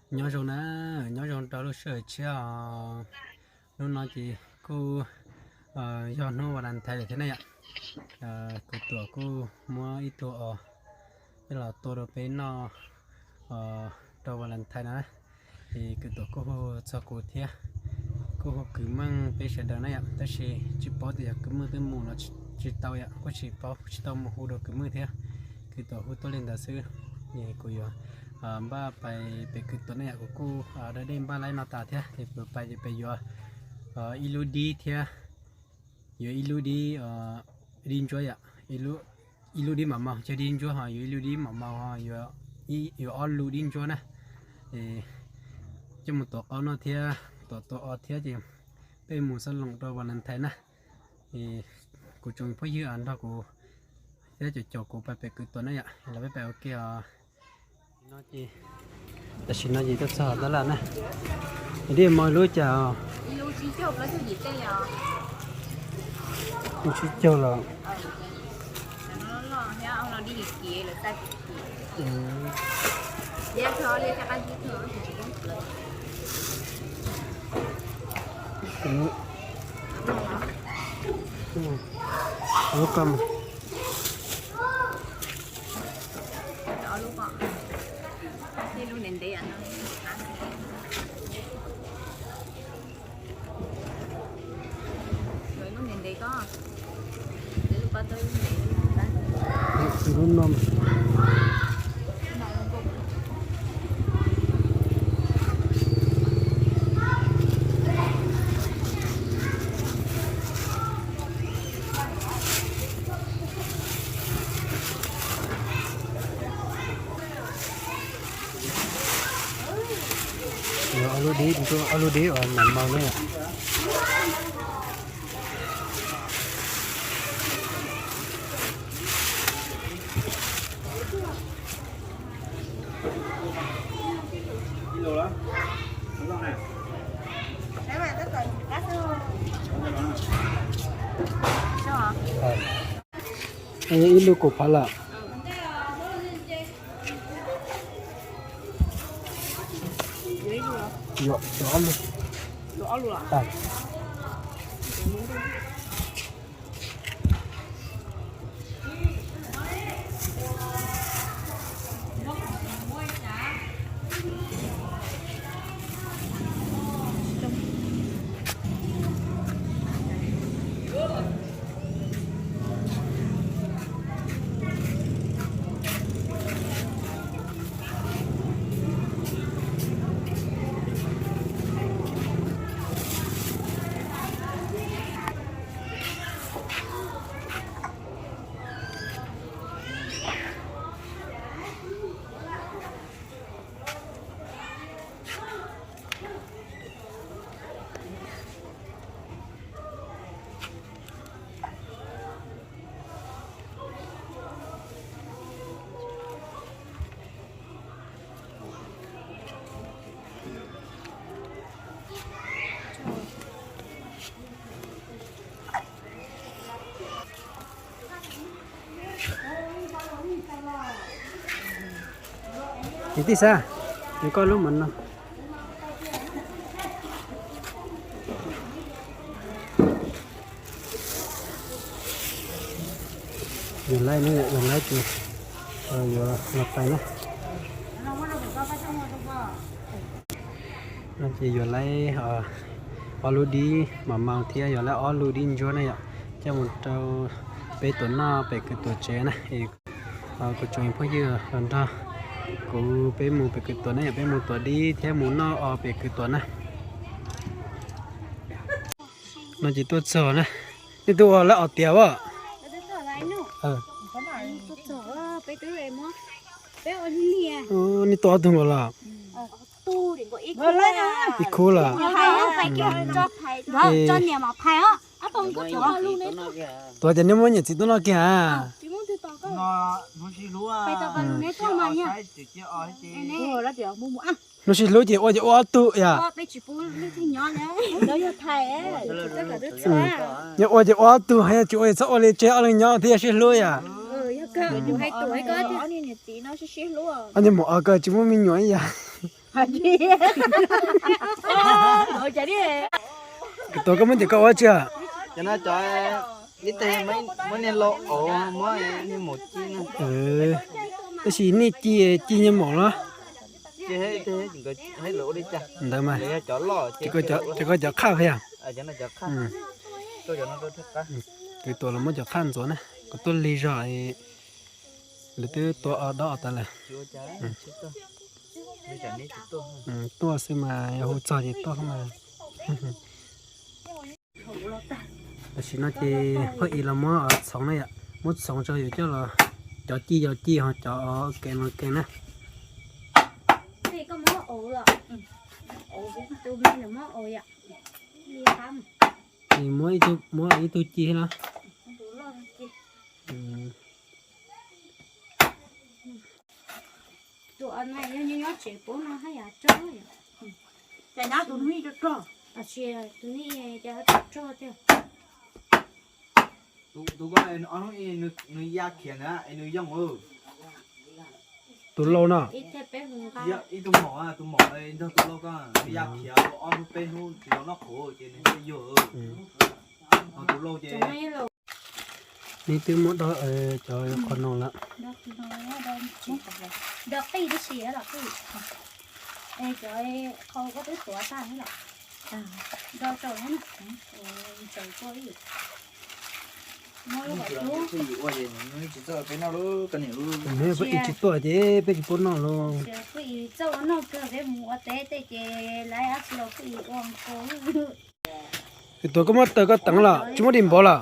Nyob zoo na, nyob zoo rau lub sij hawm tshiab os. Hnub no ces kuj yog hnub Valentine lawm thiab na yom. Kuv Tuam kuj muab ib tug os coj los tua rau peb noj rau Valentine na. Es kuv Tuam kuj hu txog kuv thiab, kuj hu kwv Meej peb sawv daws na yom, tab sis tsis paub tias yog kwv Meej twb mus los tsis tau yom, kuj tsis paub, kuj tsis tau mus hu rau kwv Meej thiab. Kuv Tuam hu tuaj li ntawd xwb, es kuv yuav npaj pais pem kwv Tuam na yom, kuv kuj da dej npaj laib no tas thiab, es kuv pais ces pem yuav ib lub dib thiab, yuav ib lub dib, dib ntsuab yom, ib lub dib mam maus, cog dib ntsuab ho yuav ib lub dib mam maus ho yuav ob lub dib ntsuab na. Es coj mus tuav qaub noj thiab, tuav tua o thiab ces peb mus xab loos rau Valentine na. Es kuv tsoom phooj ywg nrog kuv thiab caum caum kuv pais pem kwv Tuam na yom, los peb pais ua ke os. Tam sim no ces tuaj txog tab laj na. Dib mos lub cas? Tsib caug los? Lub ko, lub ntev ntev. Lub ntev ntev ko, lub ko tau lub ntev. Lub no. Ob lub dib, ob lub dib uas mam maus ne. Ib lub kaum phav lawm. Yuav ob lub. Niam tij Xab, nws koj lub mas no. Yuav laib ne, yuav laib ces yuav los pais na. No ces yuav laib ob lub dib mam maus thiab yuav laib ob lub dib ntsuab na yom, coj mus rau peb tuam noj pem kwv tuam tsev na. Kuv tsoom phooj ywg los nrog kuv peb mus pem kwv tuam na yom, peb mus tuav dib thiab mus noj o pem kwv tuam na. No ces tuaj txog na. Nej twb ua lawm ob tiam as? Nej tua ob tug nkaus los? Ib khub los? Tuav ces nej muab niam txiv tuaj noj kiag a? Hnub sib hlub ces ua ces ua ob tug yom. Yog ua ces ua ob tug, yog tsis ua ces txhob ua li, tseg ob leeg nyob thiaj yog sib hlub yom. Ob niag maum os koj tsis muaj me nyuam ib yam. Kuv tuav koj muab ntawm koj ua tsi? Cov no cov ib teg muab niag lau auv muab niag maum ci na. Tab sis nej ci, ci niag maum los? Ntawd mas, ces koj cov qhaj thiab. Kuv tuav los muab cov qhaj ntxuav na, kuv tuaj lig zog, lawv twb tua ob dob tas lawm. Tuaj xwb mas yog hu txog ces tuaj mas. Tam sim no ces phaj ib los muab txhoov na yom, muab txhoov tso yuav coj los, cov ci cov ci ho cov kev los kev na. Ces muab ib tug ci los. Tus no yog nyob tsev puab no haj yam rog yom. Cas nyab tus no ib rog rog, tus no cas rog rog tiag. Tus ko ob hnub nws ya khiav na es nws yoog. Tus lau no. Ib tug maum, tus maum nrog tus lau ko nws ya khiav ob hnub peb hnub tsis los noj qhuav ces nws thiaj yuag. Ho tus lau ces neb twb muab dob cov qhov no lawm. Do qij tib si los qij. Es cov qhau koj twb tuav tag los? Do rau na. Tsaws kua ib. Neb peb ib tsis tuaj ces peb tsis paub noj los. Peb ib txawj ua noj kawg, peb mus ua teb tej ces lawv ab tsi los peb ib ua kawg. Tus koj muab taws koj teev los tsis muab dig npov los?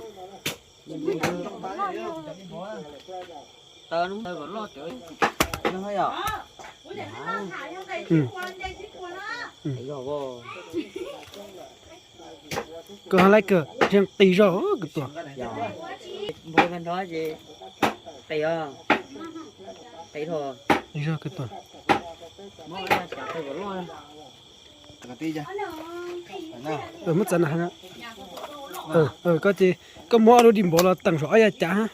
Koj ha laib kawg, ntshe qis zog kawg tuaj. Qis zog kawg tuaj. Muab txav na. Koj ces koj muab ob lub dig npov los teem saum ob yav cav hab.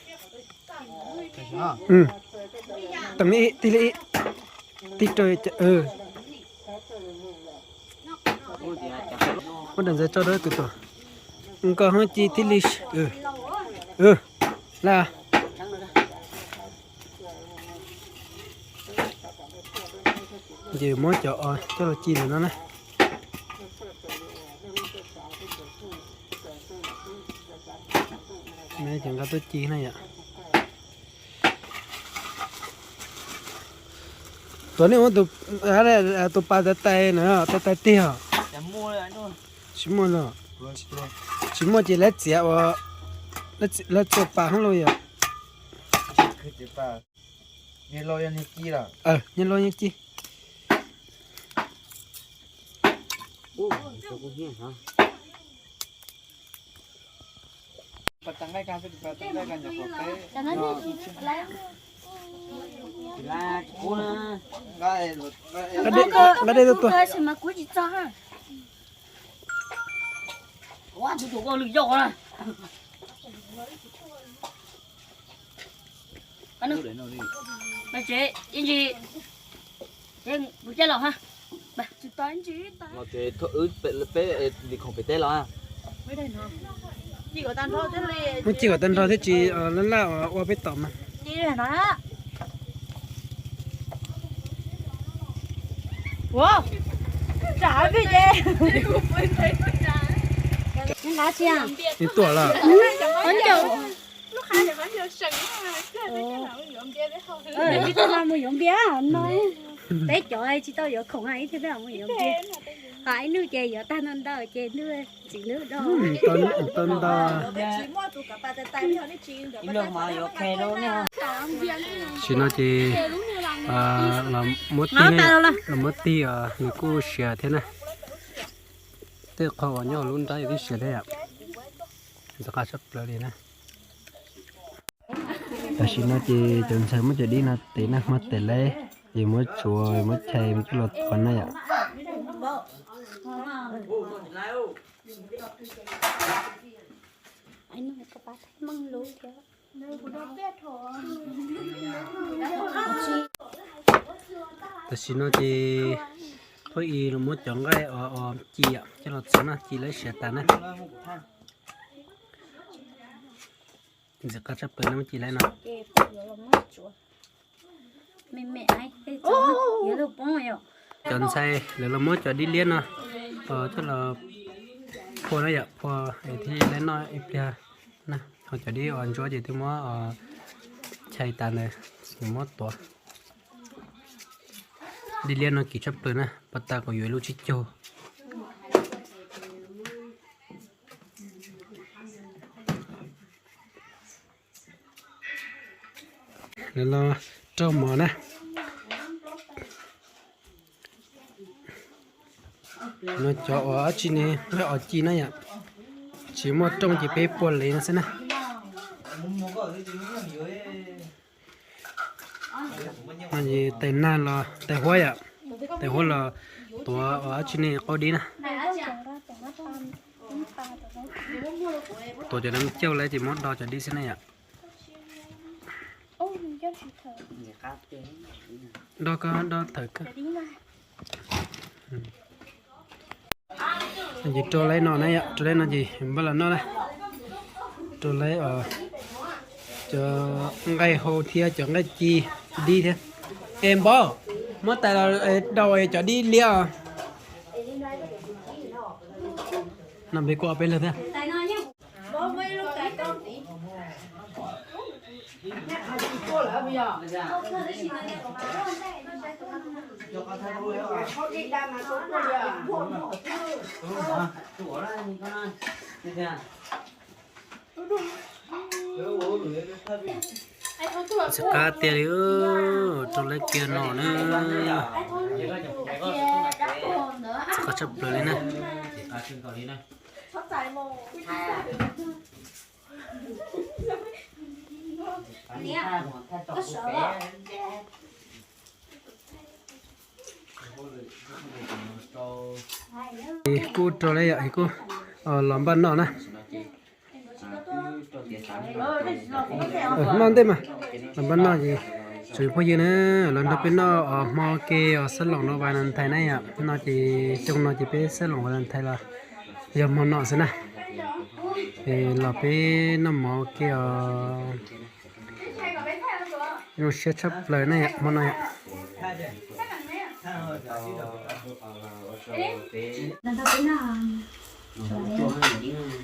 Teem li ib, tig li ib, tig rau. Muab daim ntxaws tso rau kws tuaj. Nkos hab ci thiaj li. La. Ces muab cov coj los ci ntawm no na. Ces nqa tuaj ci na yom. Tuav nej ua tus pas tais tais na, tais tais tiag. Tsis muaj los? Tsis muaj ces lawv txiav ua, lawv txua pas hab lauj yom. Niag lau yog ci. Nqa dej tuaj. Peb li khoom pem teb los. Muab ci kom tag nrho thiab tsis laj laj ua peb tom mas. Tuaj lawm. Ib tug no mus yuav npias no, peb cov tsis tau yuav khoom, ib tug no mus yuav npias. Ho ib nub ces yuav tag ntau ntau ces nub txiv nub do. Tau ntau. Tam sim no ces los muab tig, los muab tig, nws kuj siav thiab na. Tej qho uas nyob hauv lub nrab yog twb siav thiab yom. Ntxim qab tshaj plaws li na. Tam sim no ces cov ntxhais muab cov dib no tev na, muab tev lawm, ces muab tsuav muab chais coj los thuav na yom. Tam sim no ces Phab ib los muab cov nqaij os, os ci coj los txhuav na, ci lawv siav tas na. Ntxim qab tshaj plaws no, muab ci lawv no. Cov ntxhais lawv los muab cov dib liab no coj los phua na yom, phua thiaj li noj ib pliag na. Ho cov dib uas ntsuab ces twb muab chais tas ntawd, muab tuav. Dib liab no kim tshaj plaws na, pab tas kuv yuav ib lub tsib caug. Lawv los rau mov na. No cov uas dab tsi ne, nqaij os ci na yom. Tsis muaj rooj ces peb pua lev no xwb na. No ces tais nag los tais huab yom, tais huab los tuav uas dab tsi ne, qaub dib na. Tuav cov no cauj lawm ces muab do cov dib xwb na yom. Do koj do thawm koj. Ces rau lawv no na yom, rau lawv no ces npaj los noj na. Rau lawv cov nqaij hau thiab cov nqaij ci dib thiab. Es npawg, muab tais los rau cov dib liab os. No peb kuj ob peb leeg thiab. Tsis qab tiag li, rau lawv kiag no na. Tsis qab tshaj plaws li na. Kuj rau lawv yom, kuj los npaj noj na. Noj ntej mas, los npaj noj ces tsoom phooj ywg na, los nrog peb noj os hmo ua ke os xab loos no Valentine na yom. No ces xyoo no ces peb xab loos Valentine los yog hmo no xwb na. Es los peb noj mov ua ke os. Zoo siab tshaj plaws na yom, hmo no yom.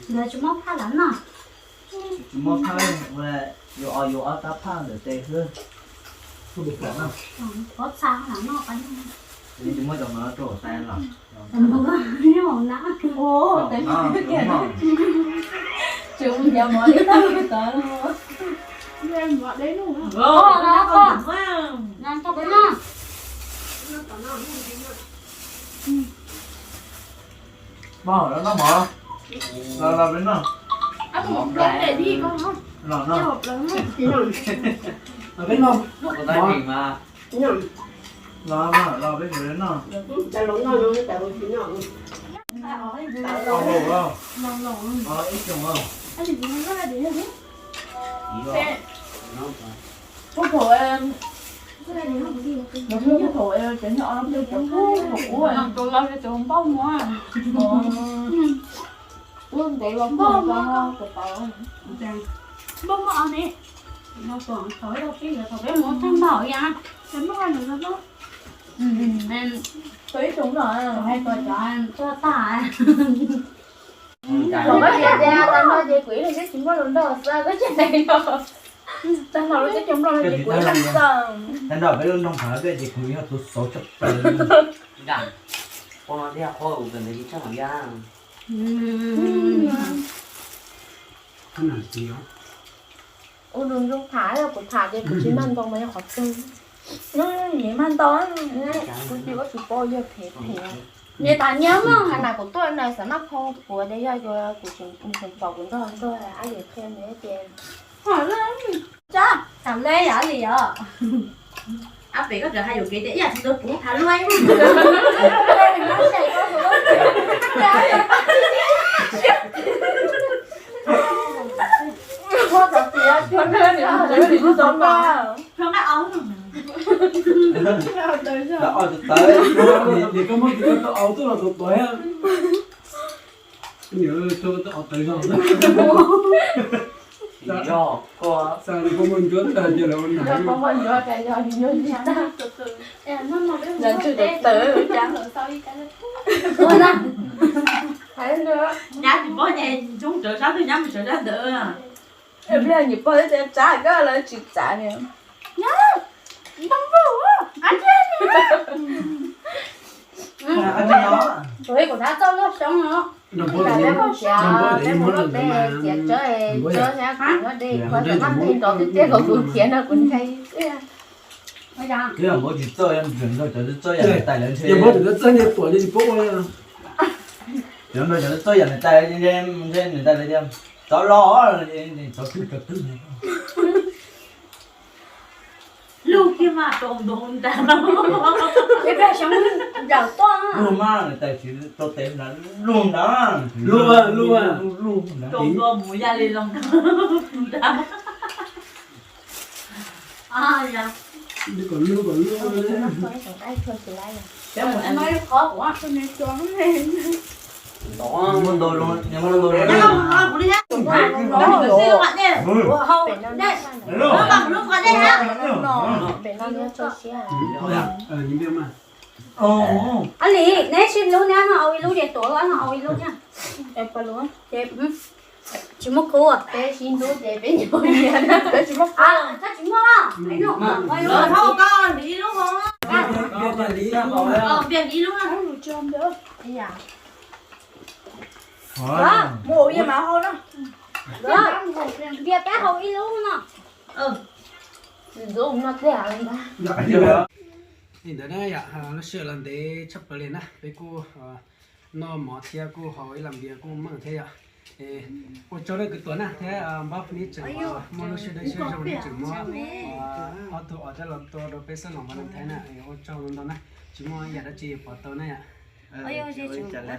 Nkawd tsis muab phaj los noj. Tsis muab phaj, yuav, yuav ob tab phaj ntawm tes xwb. Pov txha lam noj pas. Tsis muab cov mov rau hauv tais los. Tsis mus ncav mov deb tag tod. Pog, los noj mov. Los, los peb noj. Los noj. Los peb noj. Los, los peb noj. Kuv thaum, kuv thaum cov niag o cov kuv, cov kuv los cov npauj no. Kuv ntev los npauj no, npauj no ne. Thaum peb mus tag npaum yas. Tau ib tug no hais kom cov tuaj tag. Thaum koj tias tias tag nrho ces kuv ib leeg twb tsis muaj hluas nraug xwb, koj tseem hais no. Tag nrho lub teb chaws Nplog no ces kuv ib leeg xwb. Tag nrho peb lub nroog Phav Laj Vej ces kuv yog tus xauv tshaj plaws. Ua no thiaj qhuav ua ntawd tsis tshaj hauv yaj. Ua nws zoo tham, yog kuv tham ces kuv tsis mag ntoo mas yog qhov twg. Nws mag ntoo, kuv tsis ua tsis paub yog phem phem. Nws tas nyiaj mog, qhov na kuv tuaj na xav maj phoo kuv tias yog yuav kuv tseem pom kuv nrog nrog ab yam qhia nws ces. Tsab tam le yam li os. Ab pem koj tseem hais yuam kev tias ib yam tsis tau puv thav luaj. Tawv, tawv, tawv, koj muab tus tawv tau au tuaj los tau tuav. Nws tau tau au tawv zog. Xav nws pom muaj ncuav tag ces lawv ua nws. Pom muaj ncuav tas yog nws ncuav tsis tag. Nws tawv tawv cas. Nyab tsis paub nyab mus sawv sab twg, nyab mus sawv sab ntawd. Pliag nyuam pog twb tias tsav koj lawv tsis txav li. Kuv tab txoj loj xyoob no. Peb mus loj peb txiav tsawb, tsawb thiab kuv muab dej khuav tom maj ntej nrov twb tiag kom kuv khiav no kuv ntshai. Twb yog npawb tsis txawj, cov txawj yam niam tais lawv ntshe. Yog npawb tsis txawj niag tuam li tsis paub ua. Cov no cov txawj yam niam tais, niam tais lawv tias tsov los, tsov twg tsov twg. Lub kiag mas rau ntu ntag. Ib pliag xyoob ncaws tuaj. Lub mas niam tais tsis tau tes ntag, lub ntag. Lub, lub, lub ntag. Rau ntua mus ya li zoo ntag. Kom lub, kom lub. Muab ntau zoo, muab ntau zoo. Li, neb sib hlub thiab no au ib lub diam tuav no au ib lub thiab. Ces tsis muaj kub, peb sib hlub ces peb nyob nyias, peb tsis muaj kub. Koj tsis muaj, ib lub, ib lub, ib lub. Mus ua mas hau na. Ntiag peb hau ib lub no. Ntxuav no tiag. Li ntawd na yom, lub sij hawm los ntev tshaj plaws li na, peb kuj noj mov thiab kuj haus ib los npias kuj meej thiab yom. Ua tsaug rau kwv Tuam na thiab Npab, neb tseem muaj lub siab dawb siab zoo, neb tseem muab ob tug os coj los tua rau peb xab los Valentine na. Ua tsaug ntau ntau na, tsis muaj yam dab tsi yuav pov tau na yom. Ua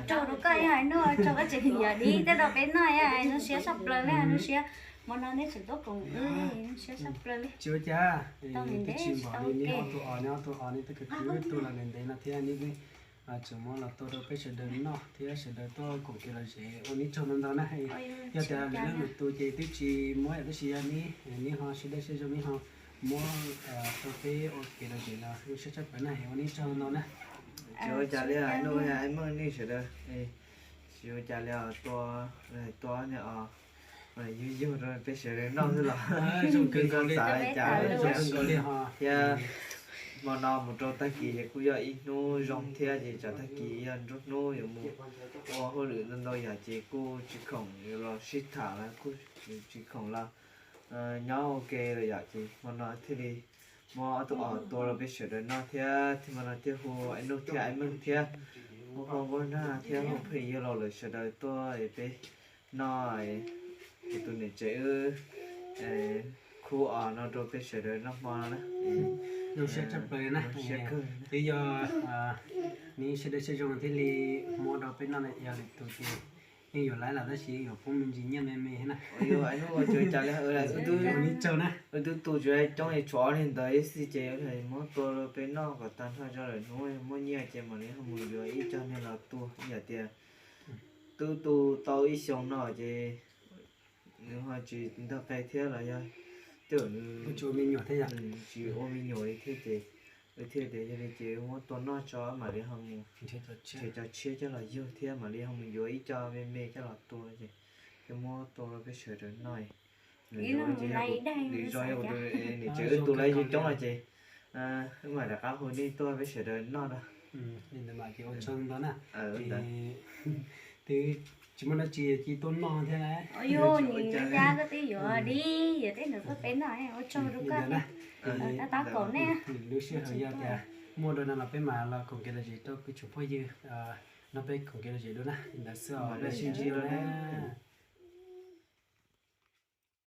tsaug rau koj, ua tsaug koj tseem yog dib tej rau peb noj, zoo siab tshaj plaws li, zoo siab hmo no neb tseem tuaj koom wb, zoo siab tshaj plaws li. Tsis ua cas, twb tsis npaum li neb ob tug os, neb ob tug os neb twb khwv khwv tuaj los ntev ntev no thiab neb tseem muab los tua rau peb sawv daws noj thiab sawv daws tuaj koom kev lom zem, ua neb tsaug ntau ntau na. Yog tias lwm leej lwm tus ces twb tsis muab yom, tab sis yog neb, neb ho siab dawb siab zoo neb ho muab rau peb ua kev lom zem no zoo siab tshaj plaws na, ua neb tsaug ntau na. Tsis ua cas li, Nuj, Aib Meej, nej sawv daws, tsis ua cas li os, tua, tua ne os, yug yug rau peb sawv daws noj xwb los zoo kawg nkaus li, zoo kawg nkaus li ho. Thiab hmo no mus rau tag kis ces kuj yog ib hnub zoo thiab ces tsam tag kis yog nruab hnub yuav mus ua hauj lwm ntau ntau yam ces kuj tsis khoom yuav los sib tham los kuj tsis khoom los nyob ua ke los yom, ces hmo no thiaj li muab ob tug os tua rau peb sawv daws noj thiab, thiab hmo no thiaj hu Aib Nuj thiab Aib Meej thiab muab poj npab nag thiab muab phooj ywg laus lawm sawv daws tuaj es peb noj, es tus niam tsev wb khub os no rau peb sawv daws noj hmo no na. Zoo siab tshaj plaws na, twb yog neb siab dawb siab zoo thiaj li muab rau peb noj na, yog lwm tus ces yeej yuav laib los tab sis yeej yuav poob me ntsis nyiaj me me thiab na. Ua cas li, wb twb tu tsuav coob li tshuav ob leeg ntawd ib xij ces muab tua rau peb noj kom tag nrho tso, lwm hnub muaj nyiaj ces mam li ho mus yuav ib co neeg los tua, yam tias twb tu tau ib xyoo no ces nws ho tsis ntog qe thiab los yog tej zaum nws tsis ua me nyuam li thiab ces wb thiaj tias yog li ces muab tua noj tso mam li ho mus nrhiav cov tshiab coj los yug thiab mam li ho mus yuav ib co me me coj los tua ces thiaj muab tua rau peb sawv daws noj. Nws zoo yog kuv tus niam tsev wb tu lawm coob coob no ces wb mam rov qab hu nej tuaj peb sawv daws noj no. Li ntawd mas ces ua tsaug ntau na. Twb tsis muaj dab tsi cia tuaj noj thiab na. Ua cas koj twb yuav dib yuav tej ntawd tuaj peb noj, ua tsaug rau koj thiab. Tab tom kaum nej lub sij hawm yog tias muaj dua no los peb mam los koom kev lom zem rau kwv tsoom phooj ywg nrog peb koom kev lom zem dua na. Li ntawd xwb os, sib ntsib dua na.